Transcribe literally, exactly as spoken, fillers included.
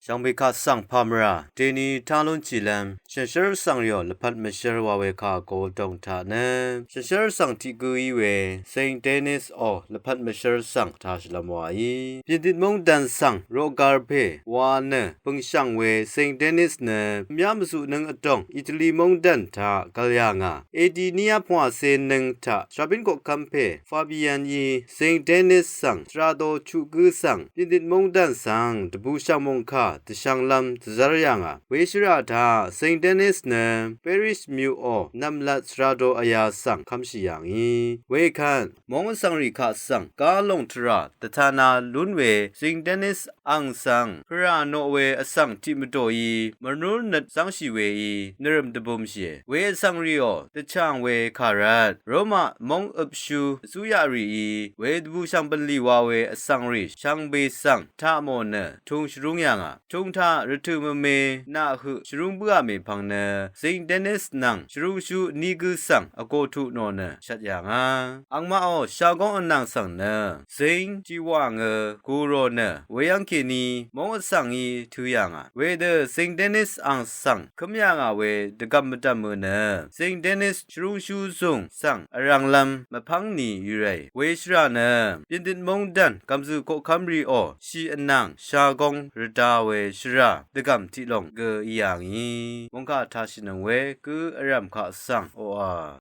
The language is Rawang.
Shvngbe kaq svng pàmvrà deni tá lúnshìlv́m shànshér vsvng rìò lvpat mvshér wa we kà go dòng taq nø shànshér vsvng tiq gǿ í we Saint Denis ò lvpat mvshér svng tashìlv́m waí. Pyìndit móngdàn svng roqgar pè wa nø bø̀ngshv̀ng we Saint Denis nø mvyá mvzuqnǿng vdòng Itali móngdàn taq gv̀l yà ngà. Edi ní yá pvngwàcē nøng taq shvbín koqkv́m pè Fabian í Saint Denis svng shvrado chuq gǿ svng pyìndit móngdàn svng dvbùshv̀ng mòngkà dvshv̄nglv́m dvzv́r yà ngà. We shvrà taq Saint Denis nø Paris mvyuqò nv̀mlat shvrado vyā svng kv́mshì yà ngì. Wekvt móng vsvng rì kaq svng gá lòng tvrà dvtana lún we Saint Denis ang svng pvrà noq we vsvng tiq mvdòí mvrnúr nøt zv́ngshì weí nvrø̀m dvbùmshìe. We vsvng rìò dvchàng we kà rvt Roma móng øpshú vzúyaq rìí we dvbùshv̀ng bv̀nlì wa we vsvng rì shvngbe svng taq mò nø tung shvrúng yà ngà. Tung taq rvtø̀ mvme naq høq shvrúng bǿà mèpvng nø Saint Denis nvng shvrúngshú ní gǿ svng vgò tuq nò nø shvt yà ngà. Angmaqò shagóng vnàng svng nø Saint Jiwàng gù rò nø weyv́ng kèní móng vsvng í tø̄ yà ngà. Wedø Saint Denis ang svng kǿm yà ngà we dvgv̀m mvdv̀m ø nø Saint Denis shvrúngshú zùng svng vrv̄nglv́m mvpv́ng ni í rèí. We shvrà nø pyìndit móngdàn gv̀mzø̀ koqkv́m rìò shì vnàng shagóng rvda we shvrà dvgv̀m tiq lòng gø í yà ngì. Mòngkà tashìnøng we gǿ vrv̀m kaq svng oqà